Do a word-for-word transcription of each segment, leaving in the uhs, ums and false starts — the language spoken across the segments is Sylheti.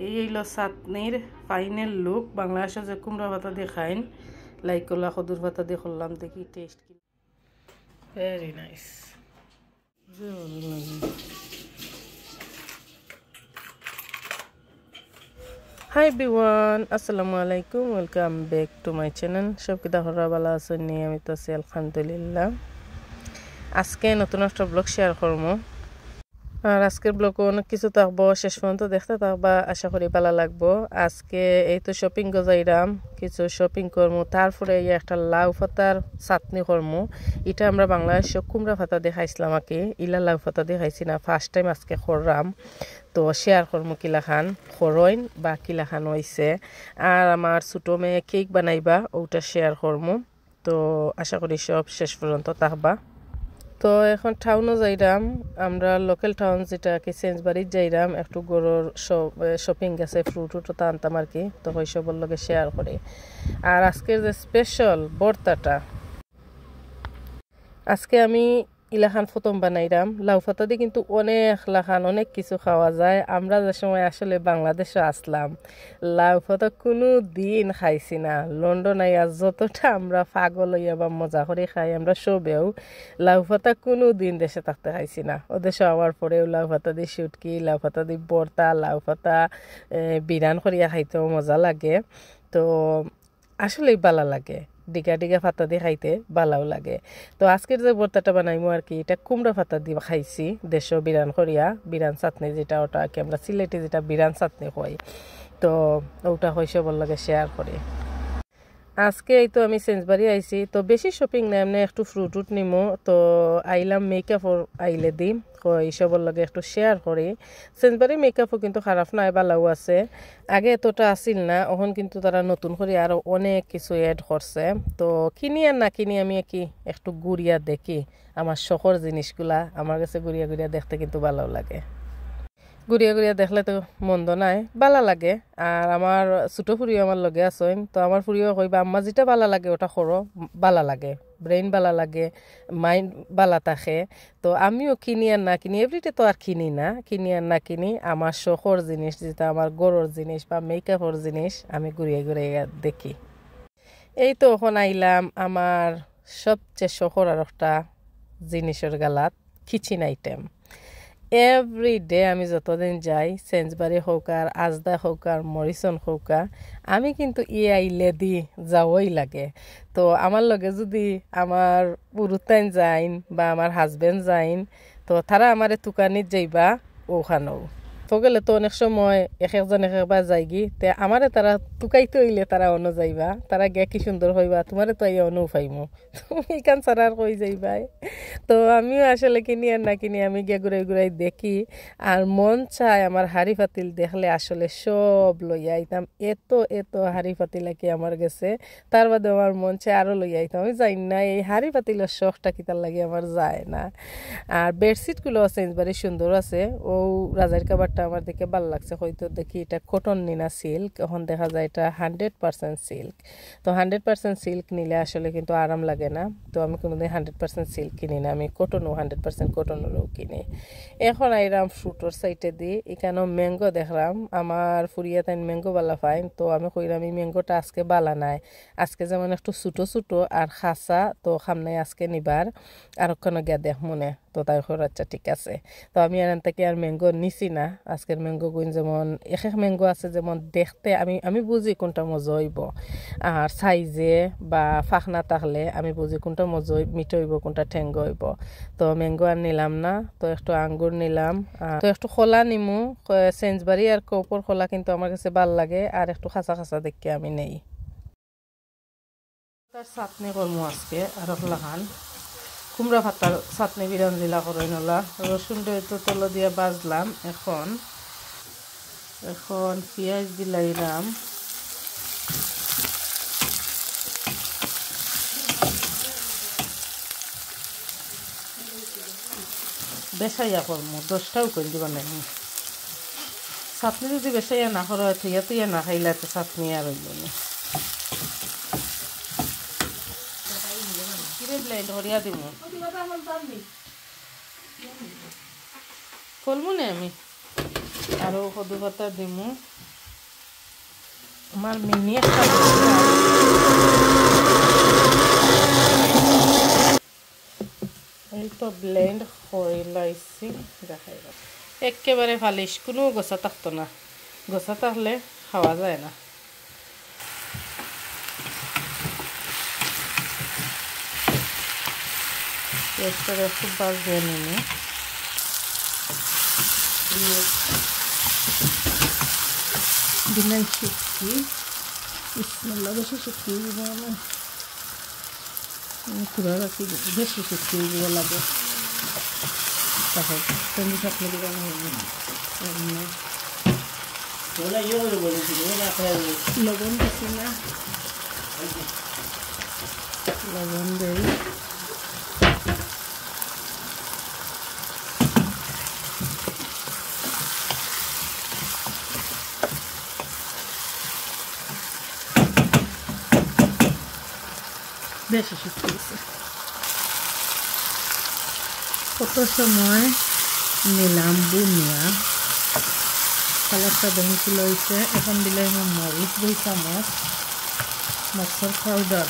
এই অইলো চাটনির ফাইনাল লুক। বাংলাদেশো যে কুমড়া পাতা দি খাইন, লাইক করলা কদুর পাতা দি করলাম, দেখি টেস্ট কি। Very nice. হাই এভরিওয়ান, আসসালামু আলাইকুম, welcome back to my channel। সব কিতা খবর, ভালা আছইন নি? আমি তো আছি আলহামদুলিল্লাহ। আজকে নতুন একটা ব্লগ শেয়ার করমু। আর আজকের ব্লগো অনেক কিছু থাকবো, শেষ পর্যন্ত দেখতে থাকবা, আশা করি ভালা লাগবো। আজকে এই তো শপিং গো যাইরাম, কিছু শপিং করমু, তারপরে এই একটা লাউ পাতার চাটনি করমু। ইটা আমরা বাংলাদেশো কুমড়া পাতা দি খাইছিলাম আর কি, ইলা লাউ পাতা দি খাইছি না, ফার্স্ট টাইম আজকে কররাম। তো শেয়ার করমু কিলাখান করইন বা কিলাখান অইছে। আর আমার ছোটো মেয়ে কেক বানাইবা, ওটা শেয়ার করমু। তো আশা করি সব শেষ পর্যন্ত থাকবা। তো এখন টাউনো যাইরাম, আমরা লোকাল টাউন যেটা কি সেন্সবারিত যাইরাম, একটু গরুর শ-, এ, শপিং আছে, ফ্রুট উট তো আনতাম আর কি। তো ওই সবর লগে শেয়ার করি। আর আজকের যে স্পেশাল ভর্তাটা, আজকে আমি ইলাখান প্রথম বানাইরাম। লাউ পাতা দি কিন্তু অনেক লাখান, অনেক কিছু খাওয়া যায়। আমরা যে সময় আসলে বাংলাদেশো আসলাম, লাউ পাতা কুনু দিন খাইছি না। লন্ডন আইয়া যতটা আমরা পাগল অইয়া বা মজা করি খাই, আমরা সবেউ লাউ পাতা কুনু দিন দেশে থাকতে খাইছি না। ও দেশো আওয়ার পরেউ লাউ পাতা দি শুটকি, লাউ পাতা দি ভর্তা, লাউ পাতা, এ, বিরান করিয়া খাইতেও মজা লাগে। তো আসলেই ভালা লাগে, ডিগা ডিগা পাতা দি খাইতে ভালাও লাগে। তো আজকের যে ভর্তাটা বানাইমু আর কি, ইটা কুমড়া পাতা দি খাইছি, দেশো বিরান করিয়া, বিরান চাটনি যেটা, ওটা আর কি আমরা সিলেটি যেটা বিরান চাটনি কই। তো ওটা কই সবর লগে শেয়ার করি। আজকে এই তো আমি সেন্সবারি আইছি, তো বেশি শপিং না, এমনে একটু ফ্রুট উট নিমু। তো আইলাম মেকআপর আইলে দি, কই সবর লগে একটু শেয়ার করি। সেন্সবারি মেকআপও কিন্তু খারাপ নায়, ভালাও আছে। আগে এতটা আছিল না, অখন কিন্তু তারা নতুন করি আরো অনেক কিছু অ্যাড করছে। তো কিনি আর না কিনি আমি কি একটু ঘুরিয়া দেখি, আমার শখর জিনিসগুলা আমার গেছে ঘুরিয়া ঘুরিয়া দেখতে কিন্তু ভালাও লাগে। ঘুরিয়া ঘুরিয়া দেখলে তো মন্দ নায়, ভালা লাগে। আর আমার ছোটো ফুরিও আমার লগে আছইন, তো আমার ফুরিও কইবা, "আম্মা যেটা ভালা লাগে ওটা করো, ভালা লাগে, ব্রেইন ভালা লাগে, মাইন্ড ভালা থাকে।" তো আমিও কিনি আর না কিনি, এভরিডে তো আর কিনি না, কিনি আর না কিনি, আমার শখর জিনিস যেটা, আমার ঘরর জিনিস বা মেকআপর জিনিস আমি ঘুরিয়া ঘুরিয়া দেখি। এই তো অখন আইলাম আমার সবচেয়ে শখর আর একটা জিনিসর গালাত, কিচেন আইটেম। এভরিডে আমি যতদিন যাই, সেন্সবারি হউক আর আজদা হউক আর মরিসন হউক আর, আমি কিন্তু ই আইলে দি যাওয়াই লাগে। তো আমার লগে যদি আমার পুরুতাইন যাইন বা আমার হাজবেন্ড যাইন, তো তারা আমারে তুকানিত যাইবা ওখানো। তো গেলে তো অনেক সময় এক একজন এক একবার যাইগি, তে আমারে তারা তুকাইতে অইলে তারা অনো যাইবা, তারা গিয়া কি সুন্দর কইবা, "তুমারে তো আইয়া অনো পাইমু।" তুমি ইখান ছাড়া আর কই যাইবায়? তো আমিও আসলে কিনি আর না কিনি, আমি গিয়া ঘুরাই ঘুরাই দেখি। আর মন চায় আমার হাড়ি পাতিল দেখলে আসলে সব লইয়া আইতাম। এত, এত হাড়ি পাতিল আর কি আমার গেছে। তার বাদে আমার মন চায় আরো লইয়া আইতাম। আমি জানি না এই হাড়ি পাতিলর শখটা কিতার লাগি আমার যায় না। আর বেডশিটগুলো আছে, বাড়ি সুন্দর আছে। ও রাজার কাবারটা আমার দেখে ভালা লাগছে, হয়তো দেখি এটা কটন নি না সিল্ক। এখন দেখা যায় এটা হান্ড্রেড পার্সেন্ট সিল্ক। তো হান্ড্রেড পার্সেন্ট সিল্ক নিলে আসলে কিন্তু আরাম লাগে না। তো আমি কোনোদিন হান্ড্রেড পার্সেন্ট সিল্ক কিনি না, আমি কটনও, হান্ড্রেড পার্সেন্ট কটনেরও কিনি। এখন আইরাম ফ্রুটর সাইডে দি, এখানেও ম্যাঙ্গো দেখলাম, আমার ফুরিয়া তাইন ম্যাঙ্গো ভালা পাইন। তো আমি কইলাম, "এই ম্যাঙ্গোটা আজকে ভালা নাই, আজকে যেমন একটু ছোটো ছোটো আর খাসা, তো খাম নাই আজকে নিবার, আর ওখানে গিয়া দেখমুনে।" তো তাই কইরা, "আচ্ছা, ঠিক আছে।" তো আমি আর এন থাকি আর ম্যাঙ্গো নিছি না। আজকের ম্যাঙ্গো গুইন যেমন, এক এক ম্যাঙ্গো আছে যেমন দেখতে আমি, আমি বুঝি কোনটা মজা অইবো, আর সাইজে বা ফাখনা থাকলে আমি বুঝি কোনটা মজা অই-, মিঠা অইবো, কোনটা ঠেঙ্গা অইবো। তো ম্যাঙ্গো আর নিলাম না, তো একটু আঙ্গুর নিলাম, আর তো একটু কলা নিমু। ক-, সেন্সবারি আর কোপর কলা কিন্তু আমার গেছে ভালা লাগে, আর একটু খাসা খাসা দেখে আমি নেই। তার চাটনি করমু আজকে, আর লাখান কুমড়া পাতার চাটনি বিরান জিলা করইন ওলা। রসুন তো তলো দিয়া বাজলাম, এখন, এখন পিয়াজ দিলাইলাম। বেশাইয়া করমু, দশটাও করে দিবা নাই। চাটনি যদি বেশাইয়া না করো, থইয়া থইয়া না খাইলে তো চাটনি আর অইল না। কিরে ব্লেন্ড করিয়া দিমু। ফলমু নে আমি। আরো কদু পাতা দিমু। আমার মিনি একটা এই তো ব্লেন্ড করে লাইছি, দেখাই দাও। একেবারে ফালিশ, কোনো গোছা থাকতো না, গোছা থাকলে খাওয়া যায় না। পেঁয়াজটা খুব ভাজে নিনি। দিলাম শুটকি। বিসমিল্লাহ, বেশি শুটকি দিব না। আমি পুরা রাখি দিই, বেশি শুটকি দিব লাগে। তারপর তুমি সব মিলে দেওয়া হবে। এমনি। লবণ দিছি না, লবণ দেই। বেশি শুকিয়ে গেছে। কত সময় নিলাম বুনিয়া, কালারটা দেখুন কি লইছে। এখন দিলে মরিচ দুই চামচ, মরিচের পাউডার।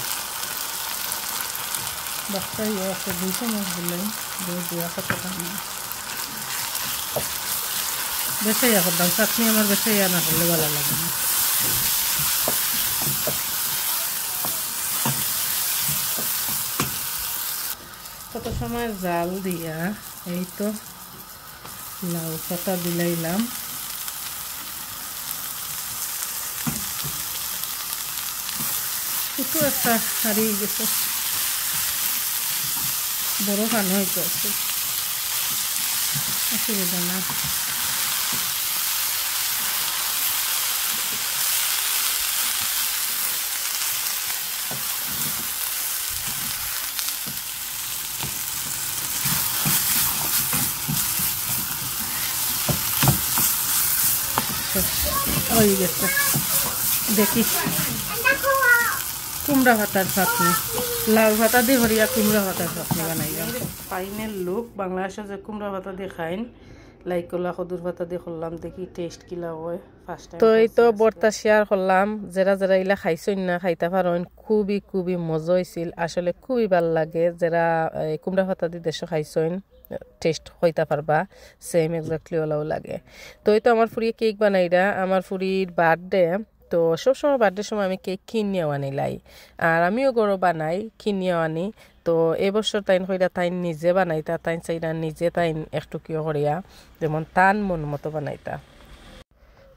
বাক্কা ইয়ে আছে, দুই চামচ দিলে, দুই দিয়া কত দাম। বেশি ইয়া করতাম, চাটনি আমার বেশি ইয়া না করলে ভালো লাগে না। কত সময় জাল দিয়া এই তো লাউ পাতা দিলাইলাম। কিছু একটা হারিয়ে গেছে, বড় খান হয়তো আছে, অসুবিধা না। হয়ে গেছে। দেখি, কুমড়া পাতার চাটনি, লাউ পাতা দি করিয়া কুমড়া পাতার চাটনি বানাইলাম। ফাইনাল লুক, বাংলাদেশে যে কুমড়া পাতা দি খাইন, লাইক করলা, কদুর পাতা দি করলাম, দেখি টেস্ট কিলা হয়। ফার্স্ট টাইম তো এই তো ভর্তা শেয়ার করলাম, যারা যারা ইলা খাইছইন না, খাইতা পারইন, খুবই খুবই মজা হইছিল, আসলে খুবই ভালা লাগে। যারা এই কুমড়া পাতা দি দেশো খাইছইন, টেস্ট কইতা পারবা, সেম এক্স্যাক্টলি ওলাও লাগে। তো এই তো আমার ফুরিয়ে কেক বানাইরা, আমার ফুরির বার্থডে, তো সবসময় বার্থডের সময় আমি কেক কিনিয়া আনিলাই, আর আমিও ঘরো বানাই, কিনিয়া আনি। তো এবছর তাইন কইরা তাইন নিজে বানাইতা, তাইন চাইরা নিজে তাইন একটু কিয় করিয়া, যেমন তান মন মতো বানাইতা।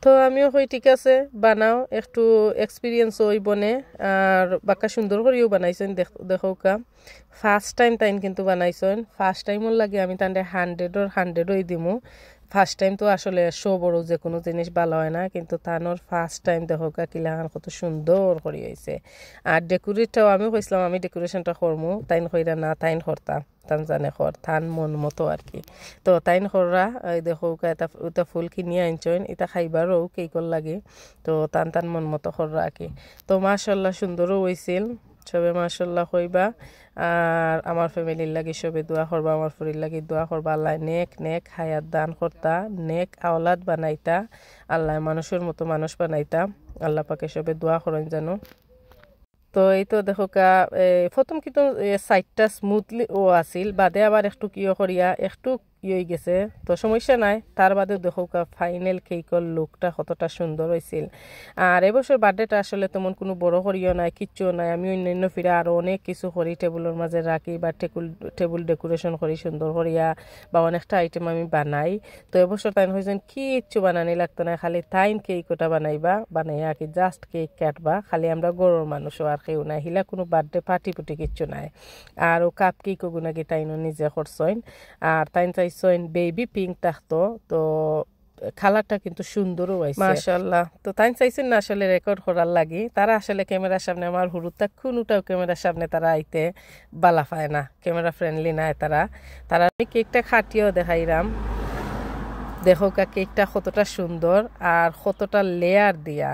তো আমিও কই, ঠিক আছে, বানাও, একটু এক্সপিরিয়েন্স অইবনে। আর বাক্কা সুন্দর করিও বানাইছইন, দেখ-, দেখউক্কা। ফার্স্ট টাইম তাইন কিন্তু বানাইছইন, ফার্স্ট টাইমর লাগি আমি তানরে হান্ড্রেডর হান্ড্রেডই দিমু। ফার্স্ট টাইম তো আসলে সবরও যে কোনো জিনিস ভালা হয় না, কিন্তু তানর ফার্স্ট টাইম দেখউক্কা কিলাখান কত সুন্দর করি অইছে। আর ডেকোরেটটাও আমি কইছিলাম আমি ডেকোরেশনটা করমু, তাইন কইরা না, তাইন করতা। তান জানে কর, তান মন মতো আর কি। তো তাইন কররা, এই দেখউক্কা, এটা, এটা ফুল কিনিয়া আনছইন, এটা খাইবারও কেকর লাগি। তো তান তান মন মতো কররা আর কি। তো মাশাআল্লাহ, সুন্দরও অইছিল, সবে মাশাআল্লাহ কইবা। আর আমার ফ্যামিলির লাগি সবে দোয়া করবা, আমার ফুরির লাগি দোয়া করবা। আল্লায় নেক নেক হায়াত দান করতা, নেক আওলাদ বানাইতা, আল্লায় মানুষর মতো মানুষ বানাইতা। আল্লাহ পাকে সবে দোয়া করইন জানো। তো এই তো দেখউক্কা, এ, প্রথম কিন্তু, এ, সাইডটা স্মুথলি ও আছিল, বাদে আবার একটু কিয় করিয়া একটু ইয়ে অই গেছে, তো সমস্যা নাই। তার বাদে দেখউক্কা ফাইনাল কেকর লুকটা কতটা সুন্দর অইছিল। আর এবছর বার্থডেটা আসলে তেমন কোনো বড় করিও নাই, কিচ্ছু নাই। আমি অন্যান্য ফিরা আরও অনেক কিছু করি, টেবুলর মাঝে রাখি বা টেকুল-, টেবুল ডেকোরেশন করি সুন্দর করিয়া, বা অনেকটা আইটেম আমি বানাই। তো এবছর তাইন কইছইন কিচ্ছু বানানি লাগতো না, খালি তাইন কেক ওটা বানাইবা, বানাইয়া আর কি জাস্ট কেক কাটবা, খালি আমরা ঘরর মানুষও আর কেউ নাই, হিলা কোনো বার্থডে পার্টি পুটি কিচ্ছু নাই। আর ও কাপ কেক ওগুনাকি তাইনও নিজে করছইন, আর তাইন চাইছইন বেবি পিঙ্ক থাকতো, তো কালারটা কিন্তু সুন্দরও অইছে। মাশাআল্লাহ। তো তাইন চাইছইন না আসলে রেকর্ড করার লাগি, তারা আসলে ক্যামেরার সামনে, আমার হুরুতা কুনুটাও ক্যামেরার সামনে তারা আইতে বালা পায় না, ক্যামেরা ফ্রেন্ডলি নায় তারা। তারা আমি কেকটা কাটিয়াও দেখাইরাম, দেখউক্কা কেকটা কতটা সুন্দর আর কতটা লেয়ার দিয়া,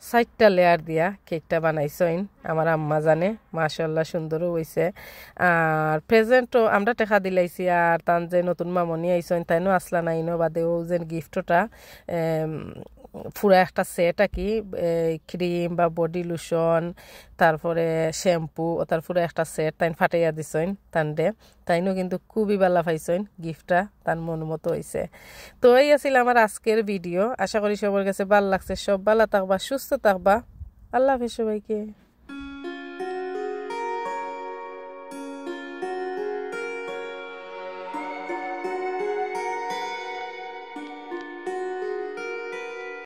চাইরটা লেয়ার দিয়া কেকটা বানাইছইন আমার আম্মা জানে। মাশাআল্লাহ, সুন্দরও অইছে। আর প্রেজেন্টও আমরা টেকা দিলাইছি, আর তান যে নতুন মামনি আইছইন, তাইনও আসলা না ইনো, বাদেও যেন গিফটটা, এম, পুরা একটা সেট আর কি, ক্রিম বা বডি লোশন, তারপরে শ্যাম্পু, ও তার পুরা একটা সেট তাইন ফাটাইয়া দিছইন তানরে। তাইনও কিন্তু খুবই ভালা পাইছইন গিফটটা, তান মন মতো অইছে। তো এই আছিল আমার আজকের ভিডিও, আশা করি সবার কাছে ভালা লাগছে। সব ভালা থাকবা, সুস্থ থাকবা। আল্লাহ হাফেজ সবাইকে।